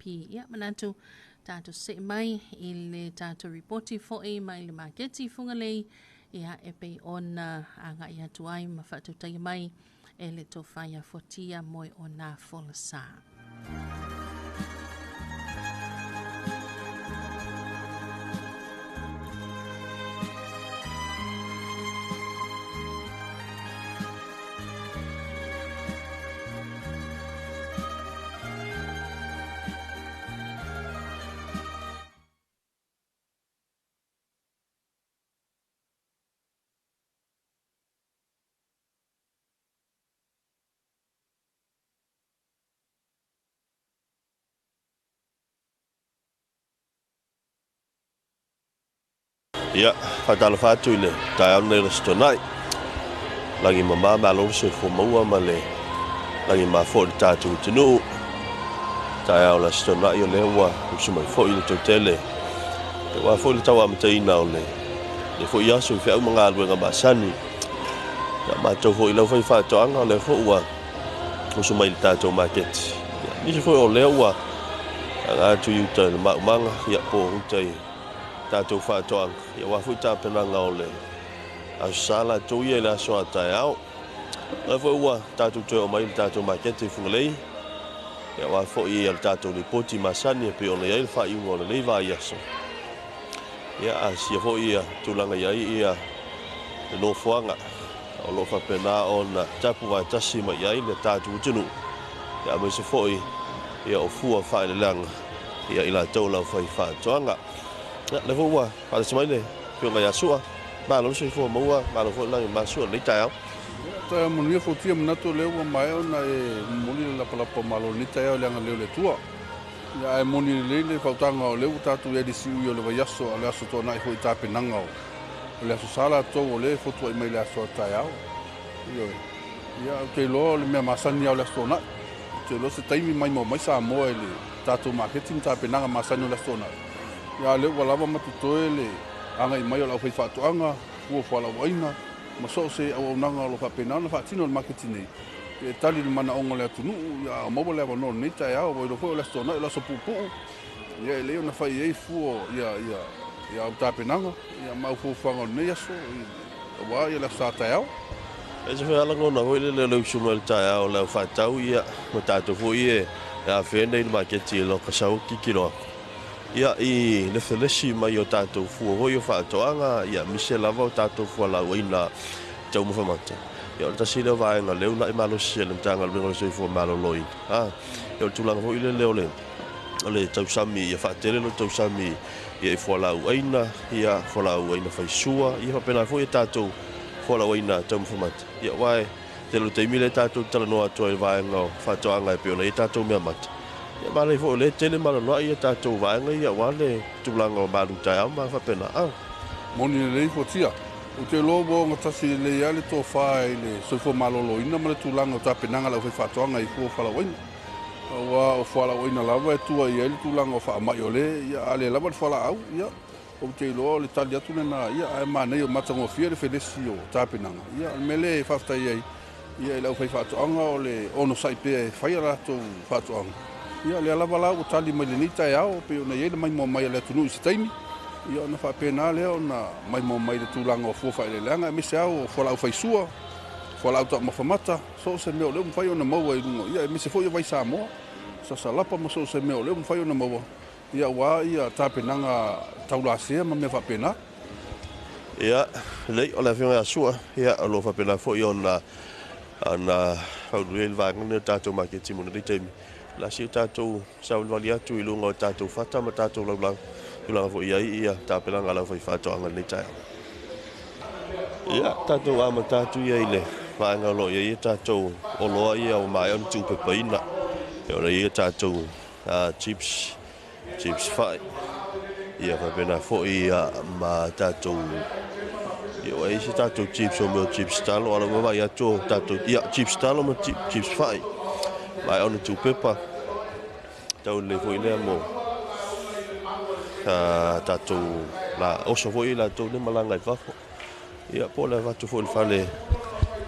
Ia manatu tatou se'e mai i le tatou ripoti fo'i mai le maketi Fugalei, ia e pei ona aga'i atu ai ma fa'atautaia mai e le tofa ia Fuatia moe ona folasa. Ia, faatalofa atu i le taeao lenei o le Aso Toonai. Lagi mama malo le soifua maua ma le lagi mama foi i le tatou atunuu. Taeao o le Aso Toonai o lea ua usu mai foi le toatele. Aua foi le tauamataina o le foi aso i feau ma galuega masani. Ia matou foi lau fai faatoaga o lea foi ua usu mai i le tatou maketi. Ia, nisi foi o lea ua aga atu i uta i le maumaga, ia po o uta i tatou faatoaga, ia aua foi tapenaga o le Aso Sa latou ia i le aso a taeao. O lea foi ua tatou toe oo mai i le tatou maketi i Fugalei, ia aua foi ia le tatou lipoti masani e pei ona i ai le faaiuga o lenei vaiaso. Ia asia foi ia tulaga i ai ia le nofoaga o lo o faapena ona tapu vaetasi mai ai le tatou atunuu, ia aemaise foi ia o fua faaeleeleaga ia i latou lau fai faatoaga. Ia, lea foi ua faatasi mai le afioga ia Sua. Malo le soifua maua, malo foi le lagi ma Sua lenei taeao. Taeao manuia Fuatia, manatu o lea ua maea ona e momoli le lapalapa malo i lenei taeao i le agalelei o le Atua. Ia, ae moni lelei le fautaga o lea ua tatou i ai i le siui o le vaiaso, a o le Aso Toonai foi i tapenaga o le Aso Sa latou o lea e fotuai mai i le aso a taeao. Ioe. Ia, ou te iloa o le mea masani lava o le Aso Toonai. Ou te iloa se taimi maimoa mai Samoa i le tatou maketi ma tapenaga masani o le Aso Toonai. Ia, a o lea ua lava ma totoe le agai mai o le aufaifaatoaga, fua fualauaina, ma so o se auaunaga o lo o faapena ona faatino i le maketi nei, e tali i le manaoga o le atunuu. Ia, a maua le avanoa o lenei taeao, ua iloa foi o le Aso Toonai o le aso puupuu, ia e lelei ona fai i ai fua ia, ia, ia au tapenaga, ia ma au fuafuaga o lenei aso, aua ia le Aso Sa taeao. E se foi lagona foi lele o le usu mai le taeao o le au faatau ia ma tatou foi e afea nei le maketi e loka sau kikilo aku. Ia i le felesi mai o tatou fua foi o faatoaga, ia mise lava o tatou fualauaina taumafa mata. Ia o le tasi lea o vaega lea uunai malosi e le Matagaluega o le Soifua Maloloina. Ia o le tulaga foi lele o le tausami, ia faatele le tausami ia i fualauaina, ia fualauaina faisua, ia faapena foi ia tatou fualauaina taumafa mata. Ia aua e tele o taimi lea tatou talanoa atu ai i le vaega o faatoaga e pei ona i ai tatou mea mata. Ia manaia foi o lea e tele ma anoanoai ia tatou vaega ia aua le tulaga o malu taeao ma faapena. Moni lelei Fuatia. Ou te iloa ua ogatasi lelei lava le tofa i le soifua maloloina ma le tulaga o tapenaga a le aufaifaatoaga i fua o fualaauaina. Aua o fualaauaina lava e tua i ai le tulaga o faamai o le, ia, a le lava le fualaau, ia, ou te iloa o le tali atu lena, ia, ae manaia o matagofie le felesi o tapenaga. Ia, o le mea lea e faafetai ai, ia, i le aufaifaatoaga o le onosai pea e fai a latou faatoaga. Ia, o lea lava la ua tali mai lenei taeao, pei ona i ai le maimoa mai a le atunuu i se taimi, ia, ona faapena lea ona maimoa mai le tulaga o fua faaeleeleaga, aemaise lava o fualaau faisua, fualaau taumafa mata, so o se mea o lea ua mafai ona maua i luga, ia, aemaise foi o vai Samoa, sasalapa ma so o se mea o lea ua mafai ona maua, ia, aua ia tapenaga taulasea ma mea faapena. Ia, lelei, o le afioga ia Sua, ia, o lo o faapena foi ona faauluia i le vaega lenei o le tatou maketi mo lenei taimi. La si o tatou savalivali atu i luga o tatou fata ma tatou laulau, tulaga foi i ai ia tapenaga a le aufaifaatoaga i lenei taeao. Ia, tatou amata atu ia i le vaega o lo o i ai ia tatou oloa ia ua maea ona tuupepaina. E ona i ai tatou chips, chips fai, ia faapena foi ia ma tatou, ia ua i ai se tatou chips o mea o chips talo, ala ua vaai atu o tatou, ia chips talo ma chips fai, maea ona tuupepa, tau lelei foi lea mo tatou la oso foi latou le malaga i fafo. Ia po o le avatu foi i le fale,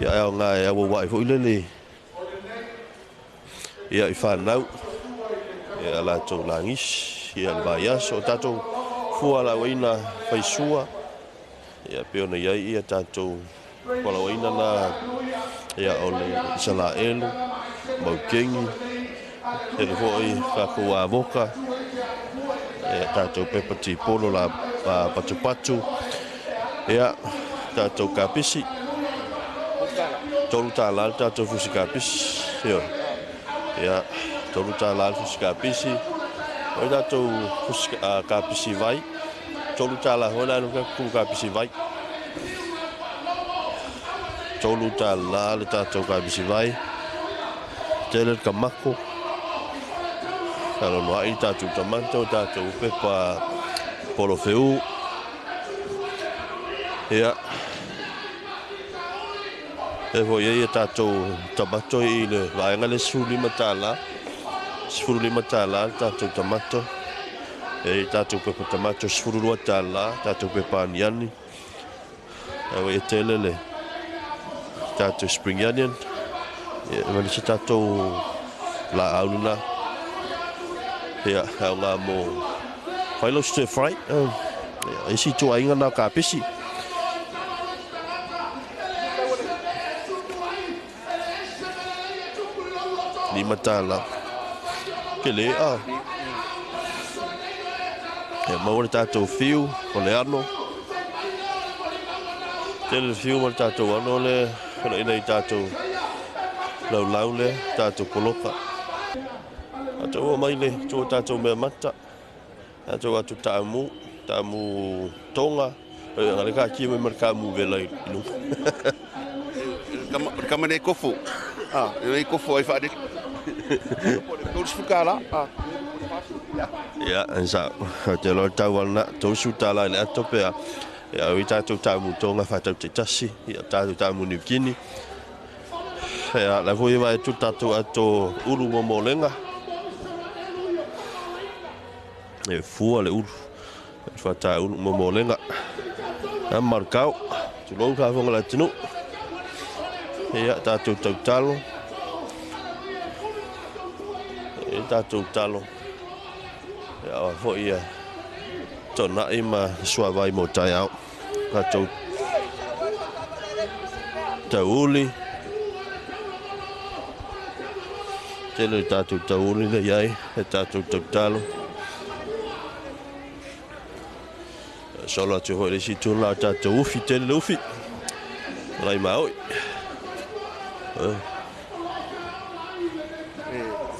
ia e aoga e auauai foi lele ia i fanau. Ia latou lagisi, ia le vaiaso, o tatou fualaauaina faisua, ia pei ona i ai ia tatou fualaauaina na, ia o le Isalaelu, maukeni, tele foi tatou avoka, ia tatou pepa tipolo la patupatu, ia tatou kapisi, $3 le tatou fusi kapisi, ia $3 le fusi kapisi, o tatou fusi kapisi vai, $3 foi la le kapisi vai, $3 le tatou kapisi vai, tele le kamako, talono ai tatou tamato, tatou pepa polofeu, ia e foi ai tatou tamato i le vaega le $15, $15 le tatou tamato, e tatou pepa tamato $12, tatou pepa aniani, e tele le tatou spring onion, ia ma se tatou laau lena, ia au ngā mo whailo stir fry, ia isi tuainga na kapisi. $5. Ke le a. Ia maua le tatou fiu o le ano. Tele le fiu ma le tatou ano le ona ina i tatou laulau le tatou poloka. Tatou o mai le tua tatou mea mata. Tatou atu taamu, taamu tonga. Ia le ka ki mai ka mu vela i lunga. Kama nei kofu. Ah, nei kofu ai whaade. Ia, sa te loa tau alna, $30 i le ato pea. Ia, o i tātou tāmu tonga whātau te tasi, ia tātou tāmu New Guinea. Ia, la foi vai tu tātou ato ulu momolenga. E fua le ulu, whātau ulu momolenga. A markau, tu lou ka whonga la tinu. Ia, tātou tautalo. E tātou talo. Ia, o foi ia tōna i ma suavai mō tai au. Tātou tauli. Tele tātou tauli le iai, e tātou tautalo. Solo atu hoi le si tūna tātou ufi, tele le ufi. Rai maoi.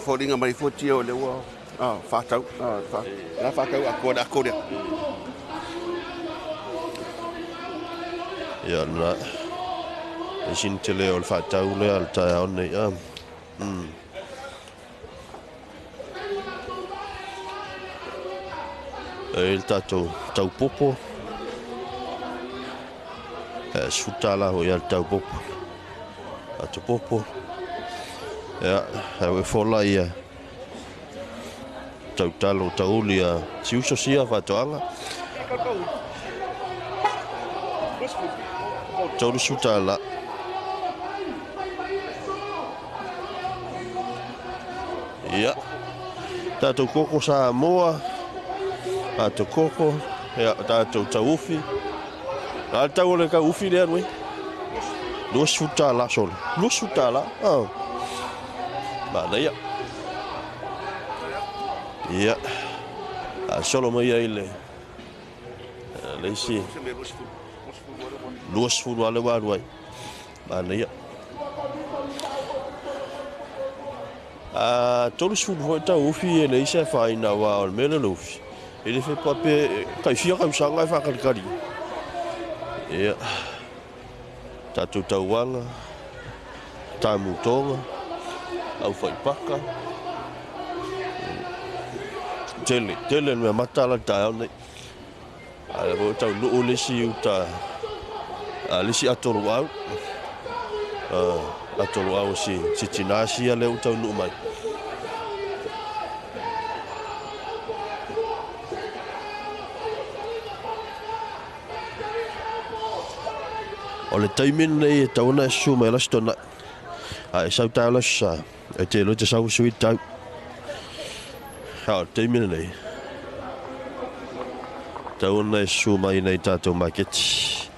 Fōringa mai fōti o le ua whātau, la whātau a korea. Ia nā, e sin te leo le whātau lea le tai ao nei. E le tātou taupopo, e $10 hoi a le taupopo. A te popo. Ia, e fola ia tautalo tauli a siuso sia whatoanga. $30. Ia, tātou koko Samoa, tātou koko, ia, tātou tauufi. A tau o le ka ufi lea nui. $20 sole. $20. Oh. Manaia. Ia. A solo mai ai le isi 20 ale waru ai. Manaia. A 30 foi tau ufi e le isi e whaina wā o le mele le ufi. E le whe pape kai fia kausanga e whakarikari. Ia. Tātou tauanga, tāmu tonga, au whaipaka. Tele, tele mea matala tae au nei. A le tau nuu lesi uta, a lesi atolu au. Atolu au si tinasi a le utau nuu mai. O le taimin nei e tauna e su mai las tona. A e sau tau las sa, e te lo te sau sui tau. A o le taimi lenei, tau ona e susu mai nei tatou maketi.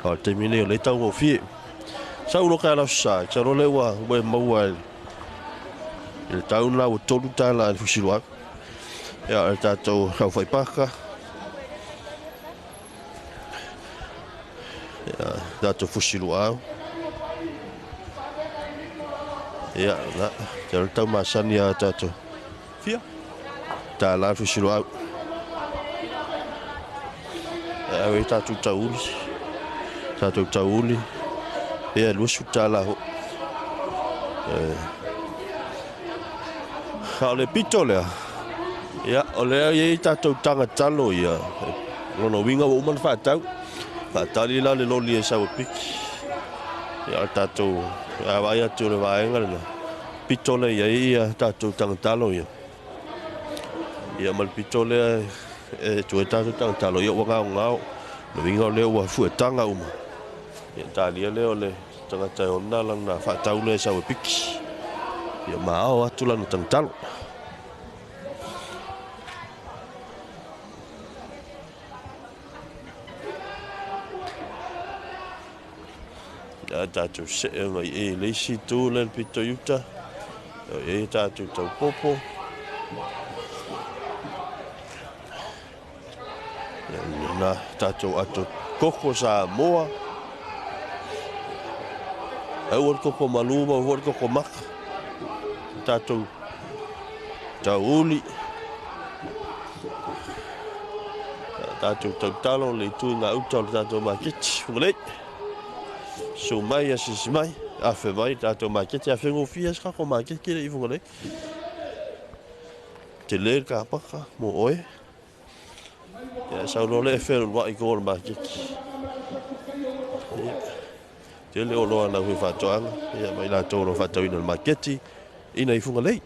A o le taimi lenei o lea e taugofie. Sau loa ka lau sa, sau loa lea ua e maua i le tau lena ua $3 i le fusi luau. Ia, o le tatou aufaipaka. Ia, tatou fusi luau. Ia, na, te o le tau masani a tatou. Fia? Tāla le fusi luau. Ia, e tatou tauli. Tatou tauli. Ia, $20 ho. A o le pito lea, ia, o lea e i tatou tagatalo ia, lona uiga ua uma ona faatau. Faatali la le loli e sau e piki. Ia, o le tatou, a vaai atu o le vaega lena, pito lea i ai ia tatou tagatalo ia. Ia, ma le pito lea e tua tatou tagatalo, ia ua gaogao. Le uiga o lea ua fuetaga uma. Ia, talia lea o le tagata e ona lana faatau lea e sau e piki. Ia, ma ao atu lana tagatalo. Ia tatou see mai e le isi tu le pito i uta. E tatou taupopo. Ia, na tatou ato koko Samoa. Aua le koko malu ma aua le koko maka. Tatou tauli. Tatou tautalo le itu i ngā uta o le tatou maketi. Fugalei. Su mai a sisi mai. Afe mai tatou maketi. Afe ngofia se kako maketi le i fugalei. Te le ka paka mo oe. Ia, sau loa le e whero wai ko le maketi. Ia. Te le o loa na hui whatoanga. Ia, mai la tō lo whatauina le maketi. Ina i fugalei.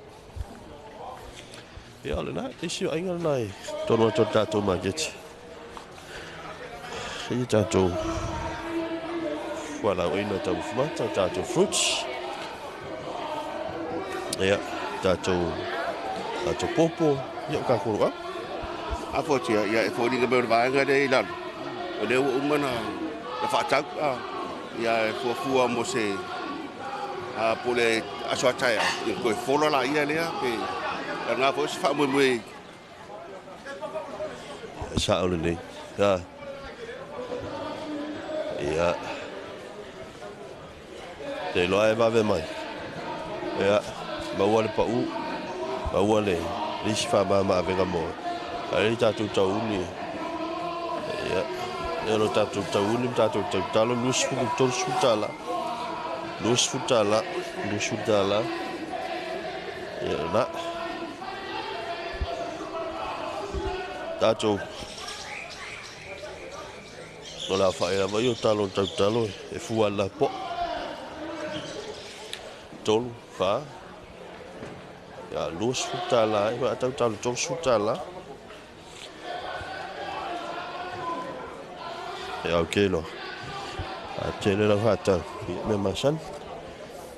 Ia, le nā, te isi o ainga le nai. Tonu atu o tātou maketi. Ia tātou whalau ina tau mata, tātou fruits. Ia, tātou popo. Ia, o kākoro au. A fotia, ia, e fōringa mea o le vaega lea i lalo. O lea ua uma na whaatau, ia, e fuafua mo se po le aso ataia. Ia, koe fola la ia lea, pe la ngā fo se whaamoemoe. Sa o lenei. Ia. Ia. Te loa e vave mai. Ia, maua le pau, maua le isi whamama avenga moe. A le tatou tauli. Ia, ia lo tatou tauli, tatou tautalo, $23. $20, $20. Ia, na. Tatou. O la whaea mai o talo tautalo e fua la po. 3, 4. Ia, $20, e wha tautalo $30. Ia, o ke loa. A tele lau whaatau. Ia, mea masani.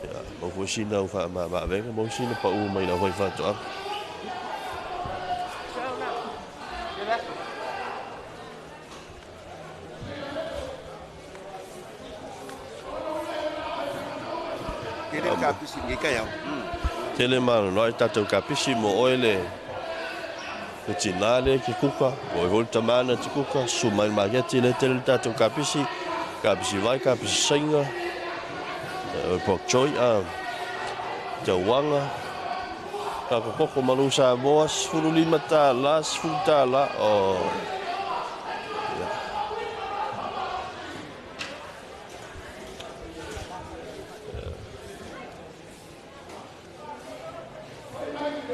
Ia, mau fue sina au wha ma maavenga, mau sina pa u mai lau whai whaatoa. Tele kapisi ngi kai au. Tele mana no ai tatou kapisi mo oe le tina le ki kuka, o e hol tamana te kuka, su mai maketi le tele tatou kapisi, kapisi vai, kapisi sainga, o pok choy, a te wanga, ka koko malu Samoa, $15, $10, o.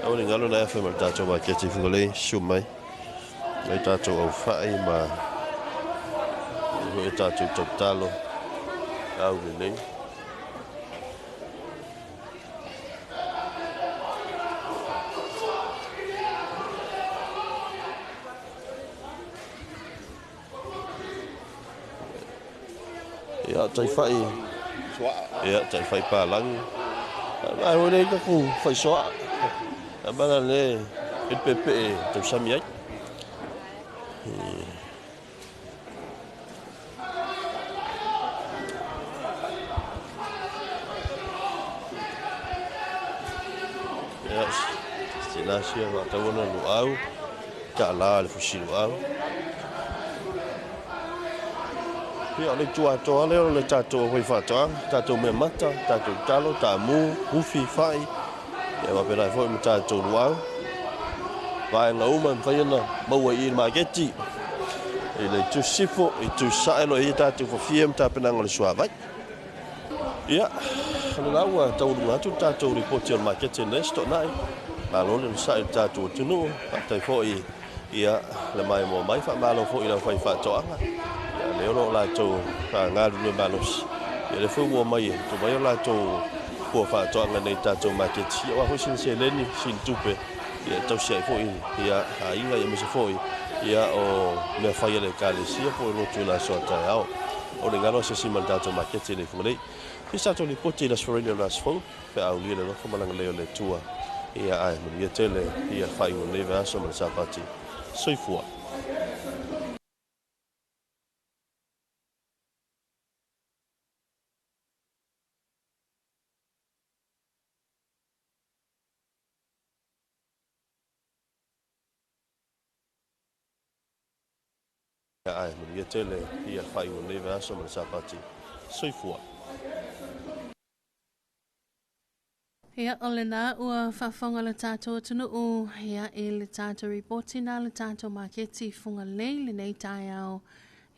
Au ni ngalo na afe ma tatou maketi fugalei, su mai. Mai tatou au whai ma e tatou tautalo au lenei. Ia, tai whai. Ia, tai whai pālangi. Ai, o le kaku whai soa. A mana le E le peepee e tausami ai. Ia, tina sia faatauana luau, taalā le fusi luau. Ia, o le itu atoa lea o le tatou aufaifaatoaga, tatou meamata, tatou talo, taamu, ufi, fai, ia faapena ai foi ma tatou luau. Vaega uma e mafai ona maua i i le maketi, i le itu sisifo, itu sasae o lo o i ai tatou fafie ma tapenaga o le suavai. Ia, o lena ua taualuga atu le tatou lipoti o le maketi lenei aso Toonai. Malo le onosai i le tatou atunuu, faafetai foi ia le maimoa mai, faamalo foi i le aufaifaatoaga. Ia, lea o lo o latou galulue malosi. Ia, lea foi ua omai e tuu mai o latou fua faatoaga nei i le tatou maketi. Ia, aua foi sina seleni, sina tupe, ia e tausi ai foi ia aiga, aemaise foi ia o mea fai a le ekalesia po o lotu i le aso a taeao. O le galo asiasi ma le tatou maketi nei i Fugalei. Se tatou lipoti i le Aso Faraile o le aso fou, feaulia le alofa ma le agalelei o le Atua. Ia ae manuia tele ia le faaiuga o lenei vaiaso ma le Sapati. Soifua. Ae manuia tele ia le faaiuga o lenei vaiaso ma le Sapati. Soifua. Ia, o lena ua faafofoga le tatou atunuu ia i le tatou ripoti na le tatou maketi Fugalei lenei taeao.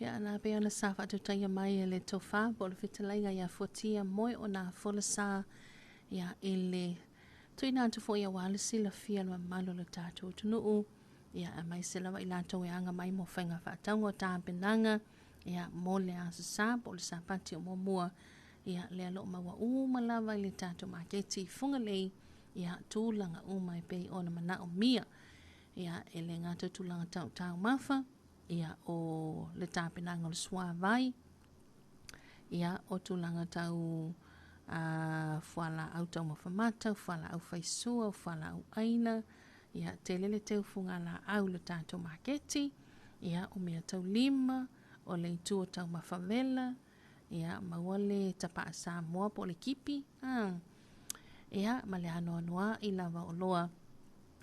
Ia, na pei ona sa faatautaia mai e le tofa po o le fetalaiga ia Fuatia Moe o nā folasa ia i le tuuina atu foi aua le silafia le mamalu o le tatou atunuu. Ia, aemaise lava i latou e aga mai mo faiga faatauga o tapenaga ia mo le Aso Sa po o le Sapati o muamua. Ia, lea lo o maua uma lava i le tatou maketi i Fugalei, ia, tulaga uma e pei ona manaomia. Ia, e le gata o tulaga tau taumafa, ia, o le tapenaga o le suavai, ia, o tulaga tau fualaau taumafa mata, fualaau faisua, fualaau aina, ia, tele le teufuga laau i le tatou maketi, ia, o mea taulima, o le itu o taumafa vela, ia, maua le tapaa Samoa po o le kipi, ia, ma le anoanoai lava o oloa,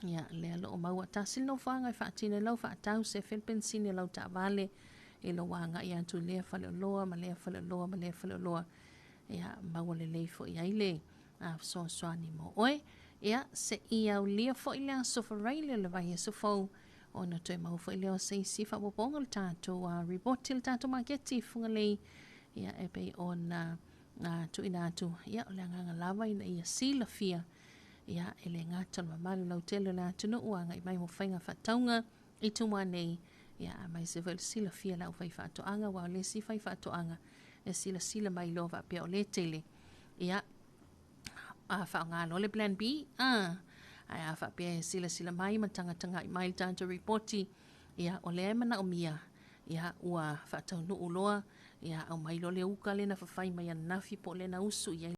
ia, lea lo o maua. Tasi le nofoaga e faatino ai lau faatau, sefe le penisini o lau taavale i lou agai atu i lea faleoloa ma lea faleoloa ma lea faleoloa, ia, maua lelei foi ai le fesoasoani mo oe. Ia, se i aulia foi le Aso Faraile o le vaiaso fou, ona toe maua foi lea o se isi faaopoopoga o le tatou ripoti o le tatou maketi i Fugalei, ia, e pei ona tuuina atu. Ia, o le agaga lava ina ia silafia, ia, e le gata o le mamalu lautele o le atunuu agai mai mo faiga faatauga i tumua nei, ia, aemaise foi le silafia le aufaifaatoaga, aua o le isi faifaatoaga e silasila mai loa faapea o le tele, ia, a faaaoga loa le plan B, ae a faapea e silasila mai ma tagatagai mai le tatou ripoti, ia, o lea e manaomia, ia, ua faataunuu loa, ia, aumai loa le uka lea na fafai mai ananafi po o lea na usu i ai.